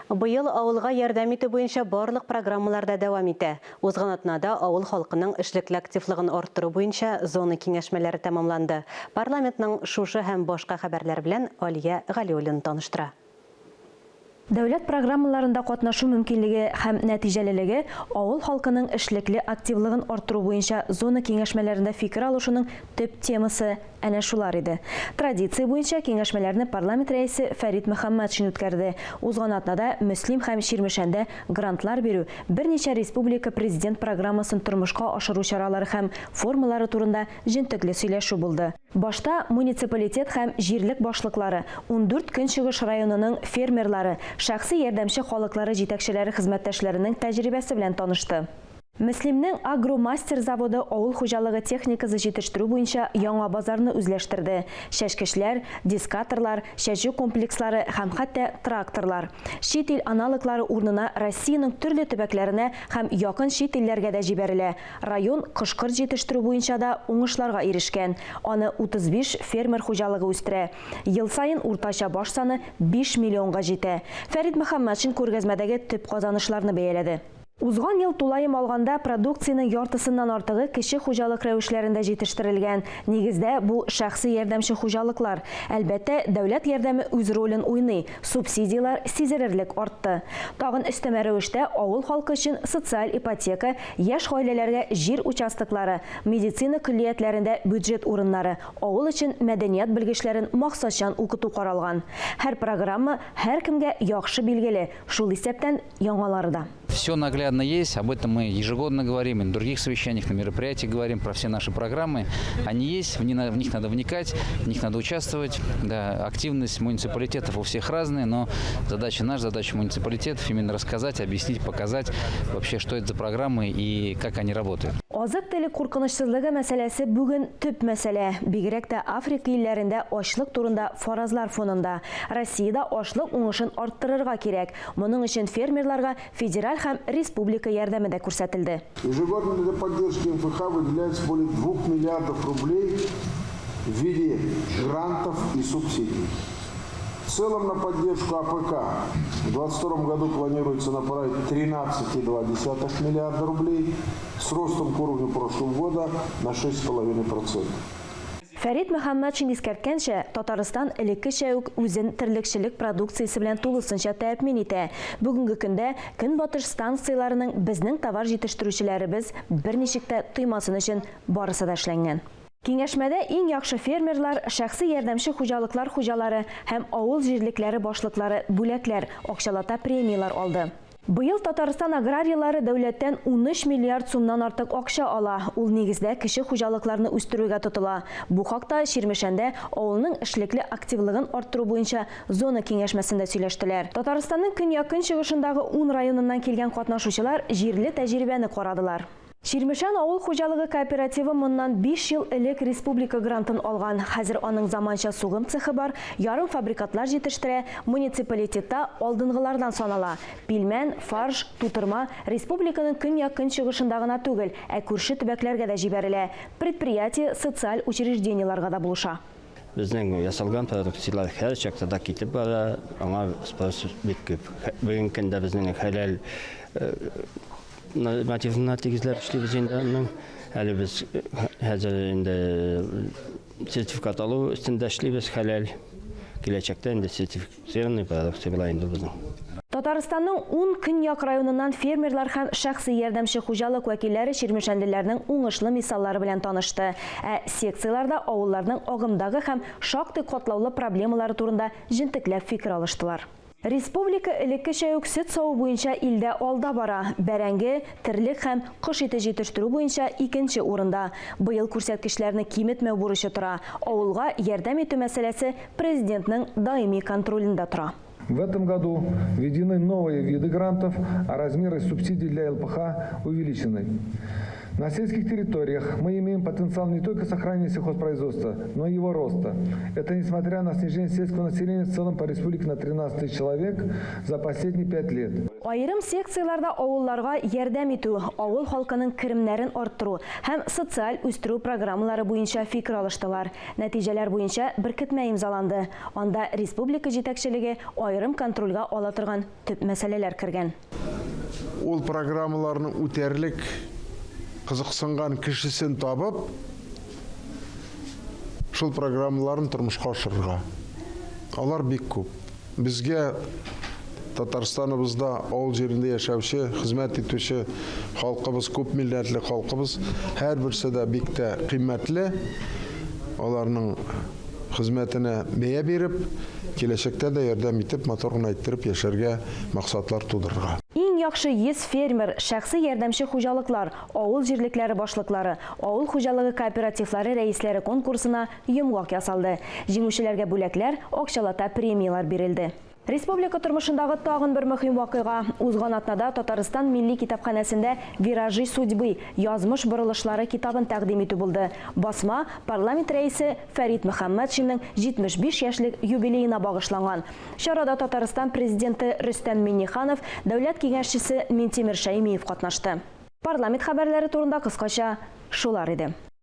Быел авылга ярдәм итү буенча барлык программалар да дәвам итә. Узган атнада авыл халкының эшлекле активлыгын арттыру буенча зона киңәшмәләре тәмамланды. Парламентның шушы һәм башка хәбәрләр белән Алия Галиуллина таныштыра. Дәүләт программаларында катнашу мөмкинлеге һәм нәтиҗәлелеге авыл халкының эшлекле активлыгын арттыру буенча зона киңәшмәләрендә фикер алышуның төп темасы әнә шулар иде. Традиция буенча киңәшмәләрне парламент рәисе Фәрит Мөхәммәтшин үткәрде. Узган атнада Мөслим һәм Чирмешәндә грантлар бирү, берничә республика Президент программасын тормышка ашыру чаралары һәм формалары турында җентекле сөйләшү булды. Башта муниципалитет һәм җирлек башлыклары, 14 көнчыгыш районының фермерлары, шәхси ярдәмче халыклары җитәкчеләре хезмәттәшләренең тәҗрибәсе белән танышты. Мөслимнең Агромастер заводы авыл хуҗалыгы техникасы җитештерү буенча яңа базарны үзләштерде. Чәчкечләр, дискаторлар, чәчү комплекслары һәм хәтта тракторлар. Чит ил аналоглары урынына Россиянең төрле төбәкләренә һәм якын чит илләргә дә җибәрелә. Район кош-корт җитештерү буенча да уңышларга ирешкән. Аны 35 фермер хуҗалыгы үстерә. Ел саен уртача баш саны 5 миллионга җитә. Фәрит Мөхәммәтшин күргәзмәдәге төп казанышларны бәяләде. Узган ел тулаем алганда продукциянең яртысыннан артыгы кече хуҗалык рәвешләрендә җитештерелгән. Нигездә, бу шәхси ярдәмче хуҗалыклар. Әлбәттә, дәүләт ярдәме үз ролен уйный, субсидияләр сизелерлек артты. Тагын өстәмә рәвештә авыл халкы өчен социаль ипотека, яшь гаиләләргә җир участоклары, медицина көллиятләрендә бюджет урыннары, авыл өчен мәдәният белгечләрен максатчан укыту каралган. Һәр программа һәркемгә яхшы билгеле, шул исәптән яңалары да. Все наглядно есть, об этом мы ежегодно говорим, и на других совещаниях, на мероприятиях говорим про все наши программы. Они есть, в них надо вникать, в них надо участвовать. Да, активность муниципалитетов у всех разная, но задача наша, задача муниципалитетов именно рассказать, объяснить, показать вообще, что это за программы и как они работают. Азык-төлек куркынычсызлыгы мәсьәләсе бүген төп мәсьәлә. Бигрәк тә Африка илләрендә ачлык турында фаразлар фонында. Россиядә ашлык уңышын арттырырга кирәк. Моның өчен фермерларга федераль һәм республика ярдәме дә күрсәтелде. Ежегодно для поддержки МФХ выделяется более 2 миллиардов рублей в виде грантов и субсидий. В целом на поддержку АПК в 2022 году планируется направить 13,2 миллиарда рублей с ростом к уровню прошлого года на 6,5%. Фәрит Мөхәммәтшин искәрткәнчә, Татарстан элеккечә үк үзен терлекчелек продукциясе белән тулысынча тәэмин итә. Бүгенге көндә Көнбатыш станцияләренең безнең товар җитештерүчеләребез берничек тә тоймасын өчен барысы да эшләнгән. Киңәшмәдә иң яхшы фермерлар, шәхси ярдәмче хуҗалыклар хуҗалары һәм авыл җирлекләре башлыклары бүләкләр, акчалата премияләр алды. Быел Татарстан аграрийлары дәүләттән 13 миллиард сумнан артык акча ала. Ул нигездә кече хуҗалыкларны үстерүгә тотыла. Бу хакта Чирмешәндә авылның эшлекле активлыгын арттыру буенча зона киңәшмәсендә сөйләштеләр. Татарстанның көньяк-көнчыгышындагы ун районыннан килгән катнашучылар җирле тәҗрибәне карадылар. Чирмешән авыл хуҗалыгы кооперативы моннан 5 ел элек республика грантын алган. Хәзер аның заманча сугым цехы бар, ярымфабрикатлар җитештерә, муниципалитетта алдынгылардан санала. Пилмән, фарш, тутырма республиканың көньяк-көнчыгышында гына түгел, ә күрше төбәкләргә дә җибәрелә. Предприятие социаль учреждениеларга да булыша. Безнең ясалган продукцияләр һәр чакта да китеп бара, аңа спрос бик күп. Бүгенге көндә безнең хәләл нормативына тигезләп эшлибез инде аның. Әле без хәзер инде сертификат алу өстендә эшлибез, хәләл. Киләчәктә инде сертифицированный продукция була инде безнең. Татарстанның ун көньяк районыннан фермерлар һәм шәхси ярдәмче хуҗалык вәкилләре чирмешәнлеләрнең уңышлы мисаллары белән танышты. Ә секцияләрдә авылларның агымдагы һәм шактый катлаулы проблемалары турында җентекләп фикер алыштылар. Республика элеккечә үк сөт саву буенча илдә алда бара. Бәрәңге, терлек һәм кош ите җитештерү буенча икенче урында. Быел күрсәткечләрне киметмәү бурычы тора. Авылга ярдәм итү мәсьәләсе Президентның даими контролендә тора. В этом году введены новые виды грантов, а размеры субсидий для ЛПХ увеличены. На сельских территориях мы имеем потенциал не только сохранения сельхозпроизводства, но и его роста. Это несмотря на снижение сельского населения в целом по республике на 13 тысяч человек за последние 5 лет. Аерым секцияләрдә авылларга ярдәм итү, авыл халкының керемнәрен арттыру һәм социаль үстерү программалары буенча фикер алыштылар. Нәтиҗәләр буенча беркетмә имзаланды. Анда республика җитәкчелеге аерым контрольгә ала торган төп мәсьәләләр кергән. Ул программаларны үтәрлек кызыксынган кешесен табып, шул программаларын тормышка ашырырга. Алар бик күп. Безгә Татарстаныбызда авыл җирендә яшәүче, хезмәт итүче халкыбыз, күп милләтле халкыбыз, һәрберсе дә бик тә кыйммәтле. Аларның хезмәтенә бәя биреп, киләчәктә дә ярдәм итеп, матур гына иттереп яшәргә максатлар тудырырга. Иң яхшы 100 фермер, шәхси ярдәмче хуҗалыклар, авыл җирлекләре башлыклары, авыл хуҗалыгы кооперативлары рәисләре конкурсына йомгак ясалды. Җиңүчеләргә бүләкләр, акчалата премияләр бирелде. Республика тормышындагы тагын бер мөһим вакыйга. Узган атнада Татарстан Милли китапханәсендә «Виражи судьбы. Язмыш борылышлары» китабын тәкъдим итү булды. Басма парламент рәисе Фәрит Мөхәммәтшинның 75 яшьлек юбилеена багышланган. Чарада Татарстан президенты Рөстәм Миңнеханов, дәүләт киңәшчесе Минтимер Шәймиев катнашты. Парламент хәбәрләре турында кыскача шулар иде.